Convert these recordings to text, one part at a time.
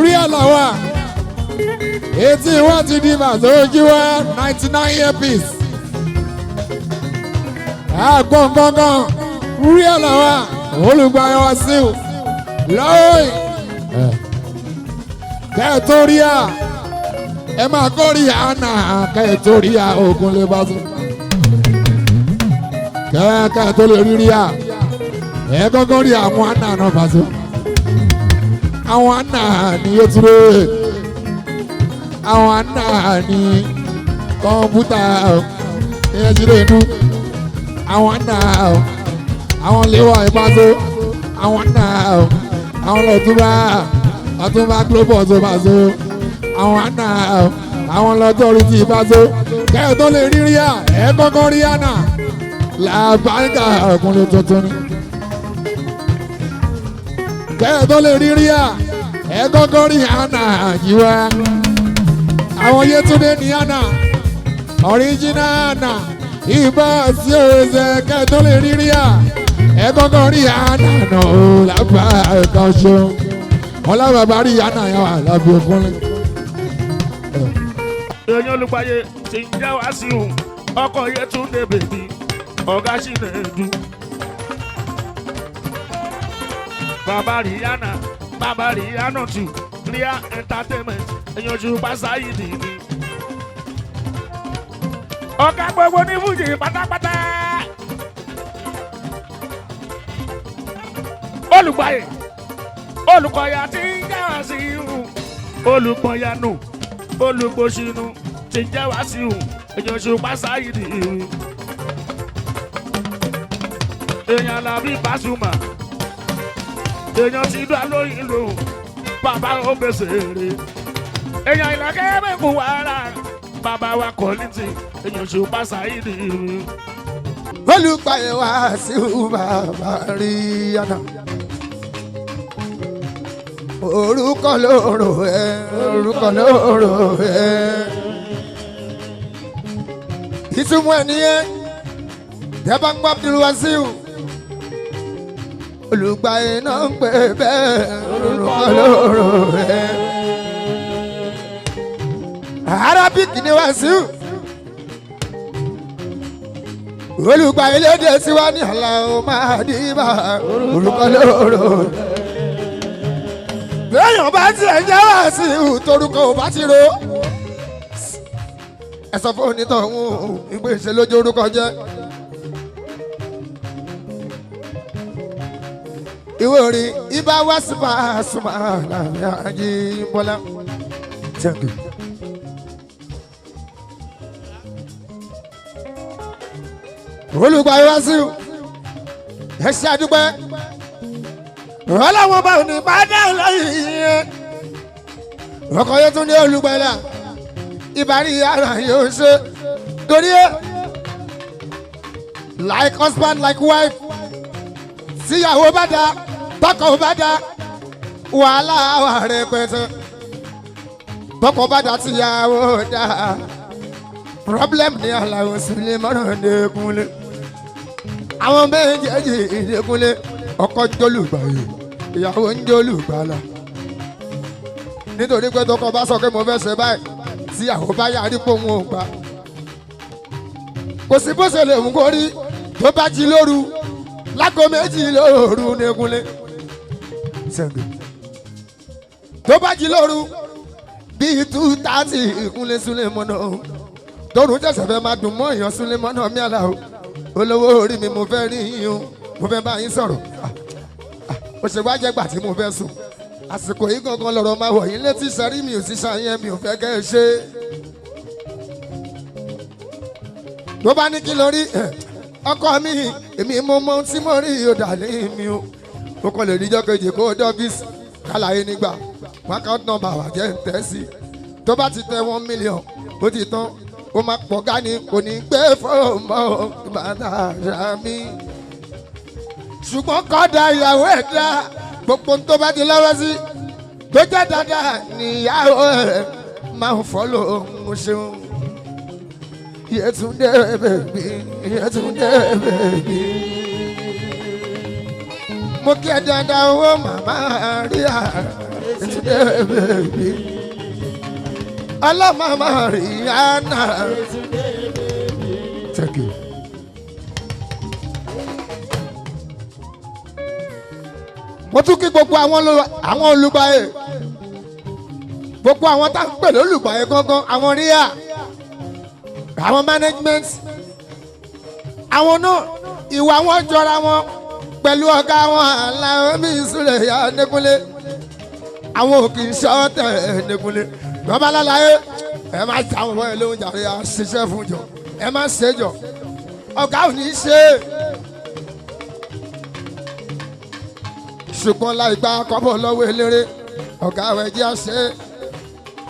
Rí àlàwà etí wọ́n ti di màtó ojú wa 99 earpiece. Àgbọ̀n gangan rí àlàwà olùgbàyàn wá sí o lọ́wọ́ kẹ́ẹ̀tó rí à ẹ máa kó rí àná kẹ́ẹ̀tó rí à ogun lè bá tún kẹ́ẹ̀tó lè rí rí à ẹ gángan rí àwọn àná náà bá tún àwọn àná ni yóò tún lé àwọn àná ni kọ̀ǹpútà ìyẹn ti lè nú àwọn àná àwọn léwà ìbáṣọ àwọn àná àwọn lọ́túnbá ọtúnbá global tó bá so àwọn àná àwọn lọ́jọ́ orí ti bá so kẹ́ẹ̀ tó lè rí rí à ẹ̀ kọ́kọ́ rí àná làbáńkà ọkùnrin tuntun ni kẹ́ẹ̀ tó lè rí rí à ẹ̀ kọ́kọ́ rí àná yíwá àwọn Yétúndé ní àná ọ̀ríjínà àná ìbá sí òṣè kẹ́ẹ̀ tó lè rí rí à ẹ̀ kọ́kọ́ rí àná nà ó làbáńkà ṣeun ọlọ́bàbà rí àná yẹn wà lábẹ́ òkúnlẹ̀. Èèyàn olùgbàyè tí ń jẹ́ wá sí òun ọkọ̀ Yétúndé bèbí ọ̀gá Chinedu. Bàbá Rihanna bàbá Rihanna tù Ria Entertainment èèyàn ojú Básáyìdì ni. Ọ̀gá gbogbo ní fújì pátápátá. Olùgbàyè olùkọ̀yà tí ń jẹ́ wá sí òun olùkọ̀yà nù olùgbòsínú tí ń jẹ́ wá sí òun èèyàn ojú Básáyìdì ni. Èèyàn làbí Pasuma èèyàn ti dá lóyún lòun bàbá ó gbèsè rè èèyàn ìlàkẹ́ mẹ́kù wàrà bàbá wa kọ́lìtì èèyàn ojú Básáyìdì ni. Olùgbàyè wá sí bàbá Rihanna. Orúkọ lóró ẹ, orúkọ lóró ẹ. Ìtumọ̀ ẹ̀ nìyẹn, tẹ́ bá ń gbọ́ Abdulwasiu. Olùgbàyè náà ń pè bẹ́ẹ̀, orúkọ lóró ẹ. Arabic ni Wasiu. Olùgbàyè lédè sí wa ní Àlàó Màdìbà, orúkọ lóró. Bẹ́ẹ̀yàn bá tiẹ̀ jẹ́ Wasiu torúkọ ò bá ti ro. Ẹ sọ fún onítọ̀hún ìgbésẹ̀ lójú orúkọ jẹ́. Ìwé orin ibà wá sí Pasuma láàrin Ajíbọ́lá. Thank you. Olùgbàyè Wasiu ẹ ṣe àdúpẹ́ ọlọ́wọ́n bá òní bá dáhùn lẹ́yìn yẹn ọkọ̀ yẹn tún ní olùgbàlà ìbárí ara yóò ṣe torí ẹ like husband like wife tíyàwó bá da tọkọ bá da wàhálà wà rẹpẹtẹ tọkọ bá da tíyàwó da problem ní Àlàó Sulemọ́nà Dékúnlé àwọn méjèèjì Dékúnlé ọkọ jólùgbàyè ìyàwó ń jólùgbàlà nítorí pé tọkọ bá sọ pé mo fẹ́ ṣe báyìí tíyàwó bá yarí pé òun ò gbà kò sí bó ṣe lè mú kó rí tó bá jí lóru lágò 2 lóru Dékúnlé tó bá jí lóru bíi 2:30 Ìkúnlé Sulemọ́nà tóun ṣẹ̀ṣẹ̀ fẹ́ máa dùn mọ́ èèyàn Sulemọ́nà mi Àlàó olówó orí mi mo fẹ́ rí yín o mo fẹ́ bá yín sọ̀rọ̀ ó ṣe wá jẹ́ gbà tí mo fẹ́ sùn àsìkò yìí gangan lọ̀rọ̀ máa wọ̀ yín létí sẹ́rí mi ò sí ṣàyẹn mi ò fẹ́ kẹ́ ẹ ṣe. Tó bá ní kí ló rí ọkọ mi èmi mo mọ ohun tí mo rí òdàlẹ́ mi o ó kàn lè ríjọ́ kejì kó dọ́fíìsì kálàyé nígbà wọn account number wà jẹ́ ń tẹ́ sí tó bá ti tẹ 1 million ó ti tán ó máa pọ̀ gani kò ní gbé fóònù bàtà mi. Ṣùgbọ́n kọ́dà ìyàwó ẹ̀ dá gbogbo tó bá ti lọ́wọ́ sí Tó jẹ́ dáadáa níyàwó ẹ̀ máa ń fọ́lọ̀ ń ṣeun. Yétúndé bèbí, Yétúndé bèbí. Mo kí ẹ dáadáa owó màmá rí à, Yétúndé bèbí. Ọlọ́màmá rí àná. Thank you. Mo tún kí gbogbo àwọn olùgbàyè, gbogbo àwọn tá ń pè lólùgbàyè gangan, àwọn ríà, àwọn management, àwọn náà ìwà wọn jọra wọn pẹ̀lú ọ̀gá wọn Alábí Súlẹ̀ yá Adékúnlé. Àwọn ò kì í ṣọ́tẹ̀ Adékúnlé bàbá lálàyé ẹ má ṣe àwọn ọmọ ẹ lóhùn jàre, à ṣiṣẹ́ fún jọ, ẹ má ṣe jọ, ọ̀gá ò ní í ṣe é. Ṣùgbọ́n láì gba kọ́bọ̀ lọ́wọ́ eléré, ọ̀gá ẹ̀jẹ̀ àṣẹ,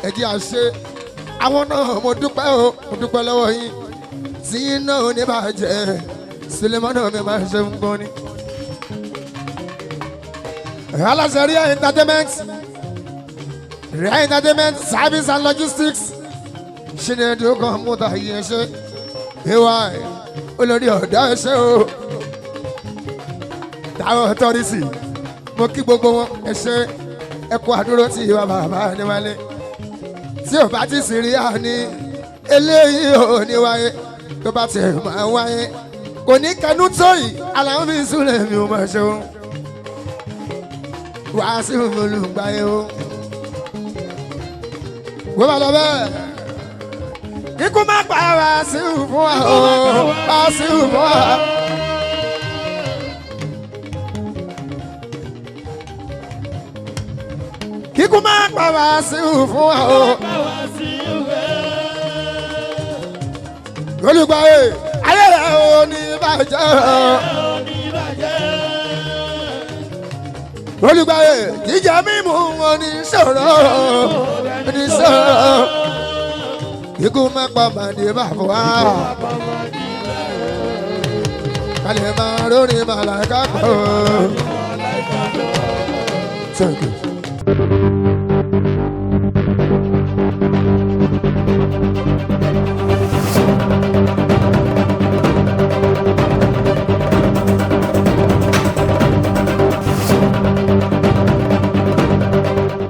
ẹ̀jẹ̀ àṣẹ. Àwọn náà mo dúpẹ́ o, mo dúpẹ́ lọ́wọ́ yín. Tí iná ò ní bàjẹ́, Sulemana mi máa ṣe ń gbọ́n ni. Aláṣẹ Ria Entertainment, Ria Entertainment Service and Logistics, Chinedu kọ̀m̀pútà yìí ṣe, ay olórí ọ̀dọ́ ṣe o. Táwọn ọ̀tọ́rìsì, mo kí gbogbo wọn, ẹ ṣé, ẹ kú àdúró tí ìwà bàbá níwálé. Tí ò bá ti sì rí àní eléyìí ò ní wáyé, tó bá ti máa wáyé kò ní kẹnu tó yìí. Alábí Súlẹ̀ mi ò máa ṣe o, wá sí olùgbàyè o. Wọ́n bá lọ bẹ́ẹ̀, kíkú má pa wá sí fún wa o, wá sí fún wa. Kíkú má pa wá sí fún wa o. Olùgbàyè ayé rẹ̀ ò ní bàjẹ́ o. Olùgbàyè jíjẹ mímu oníṣòro oníṣòro. Kíkú má pa màdì bàbá wa. Kálí máa rórí màláìka kọ́. Thank you.